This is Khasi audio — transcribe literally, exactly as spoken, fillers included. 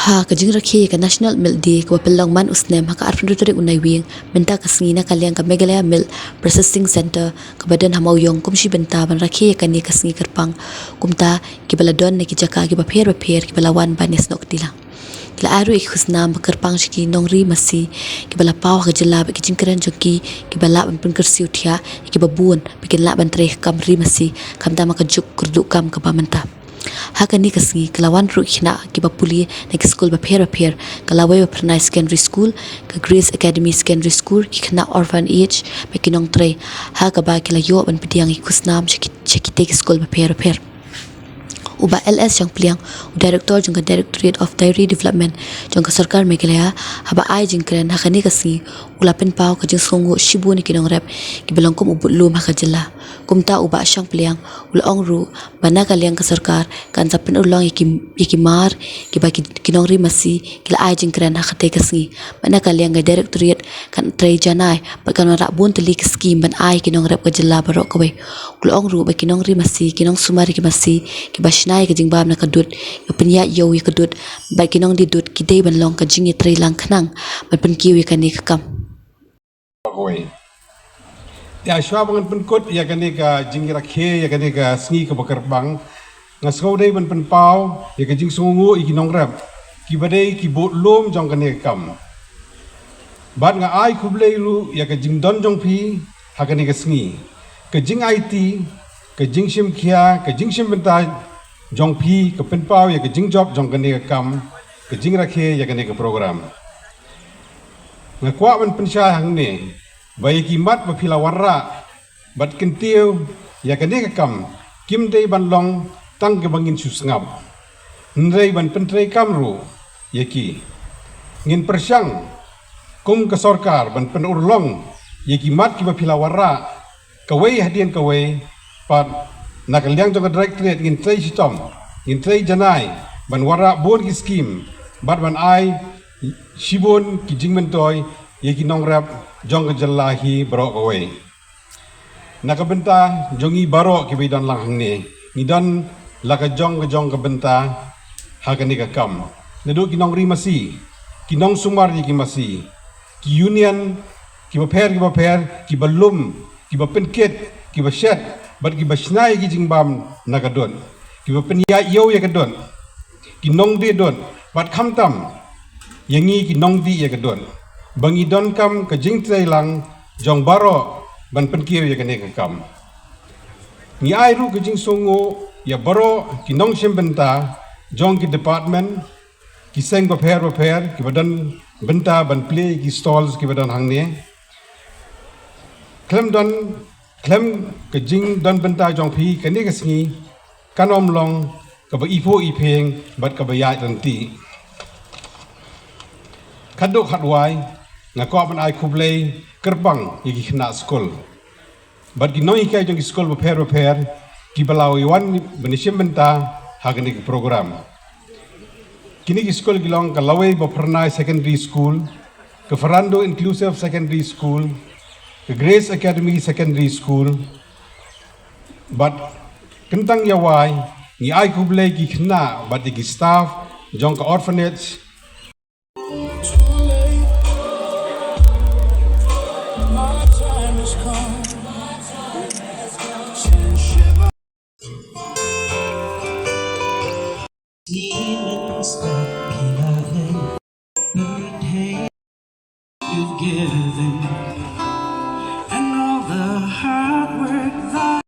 Ha ka jingrakhe ïa ka National Milk Day kaba pynlong man u snem ha ka arphew tarik u Naiwieng, mynta ka sngi na ka liang ka Meghalaya Milk Processing Centre kaba don ha Mawïong kum shi bynta ban rakhe ïa kane ka sngi kyrpang. Kumta kiba la don na ki jaka kiba pher bapher kiba la wan ban ïasnoh kti lang. Ki la ai ruh ïa ki khusnam ba kyrpang sha ki nongri masi kiba la paw ha ka jylla bad ki jingkren jong ki kiba lah ban pynkyrsiew thiah ïa kiba bun ba kin lah ban trei ka kam ri masi khamtam ha ka juk kyrduh kam kaba mynta. Ha kane ka sngi ka la wan ruh ki khynnah kiba pule na ki skul bapher bapher, ka Lawei Baphyrnai Secondary School, ka Grace Academy Secondary School, ki khynnah orphanage bad ki nongtrei, ha kaba ki la ïoh ban pdiang ïa ki khusnam sha ki, sha kitei ki skul bapher bapher. U Bah L S Shangpliang, u Director jong ka Directorate of Dairy Development jong ka Sorkar Meghalaya, haba ai jingkren ha kane ka sngi, u la pynpaw ka jingsngewnguh shibun ïa ki nongrep kiba long kum u budlum ha ka jylla. Kumta u Bah Shangpliang u la ong ruh ba na ka liang ka sorkar kan sa pynurlong ïa ki, ïa ki mar kiba ki, ki nongri masi ki la ai jingkren ha katei ka sngi. Bad na ka liang ka Directorate kan trei janai bad kan wanrah bun tylli ki skim ban ai ïa ki nongrep ka jylla baroh kawei. U la ong ruh ba ki nongri masi, ki nongsumar ïa ki masi kiba shna ïa ka jingbam na ka dud, kiba pynïaid ïew ïa ka dud bad ki nongdie dud ki dei ban long ka jingïatreilang khnang ban pynkiew ïa kane ka kam. Kawei. Ïa, shuwa ba ngan pynkut ïa kane ka jingrakhe ïa kane ka sngi kaba kyrpang, nga sngew dei ban pynpaw ïa ka jingsngewnguh ïa ki nongrep kiba dei ki budlum jong kane ka kam. Bad nga ai khublei ruh ïa ka jingdon jong phi ha kane ka sngi. Ka jingaiti, ka jingshim khia, ka jingshim bynta jong phi ka pynpaw ïa ka jingjop jong kane ka kam, ka jingrakhe ïa kane ka program. Nga kwah ban pynshai hangne ba ïa ki mat ba phi la wanrah bad kyntiew ïa kane ka kam kim dei ban long tang kaba ngin shu sngap, hynrei ban pyntreikam ruh ïa ki. Ngin pyrshang kum ka sorkar ban pynurlong ïa ki mat kiba phi la wanrah kawei hadien kawei, pat na ka liang jong ka Directorate ngin trei shitom, ngin trei janai ban wanrah bun ki skim bad ban ai shibun ki jingmyntoi ïa ki nongrep jong ka jylla hi baroh kawei. Na ka bynta jong ngi baroh kiba don lang hangne, ngi don la ka jong ka jong ka bynta ha kane ka kam. Naduh ki nongri masi, ki nongsumar ïa ki masi, ki union kiba pher kiba pher, kiba lum, kiba pynkit, kiba shet bad kiba shna ïa ki jingbam na ka dud, kiba pynïaid ïew ïa ka dud, ki nongdie dud bad khamtam ïa ngi ki nongdie ïa ka dud, ba ngi donkam ka jingtreilang jong baroh ban pynkiew ïa kane ka kam. Ngi ai ruh ka jingsngewnguh ïa baroh ki nongshim bynta jong ki department, ki seng bapher bapher kiba don bynta ban plie ïa ki stalls kiba don hangne. Khlem don, khlem ka jingdon bynta jong phi kane ka sngi kan ym long kaba iphuh iphieng bad kaba ïaid ryntih. Khatduh khatwai, nga kwah ban ai khublei kyrpang ïa ki khynnah skul bad ki nonghikai jong ki skul bapher bapher kiba la wan ban ïashim bynta ha kane ka program. Kine ki skul ki long ka Lawei Baphyrnai Secondary School, ka Fernando Inclusive Secondary School, ka Grace Academy Secondary School, bad kyntang ïa wai, ngi ai khublei ki khynnah bad ïa ki staff jong ka orphanage. You've given and all the hard work that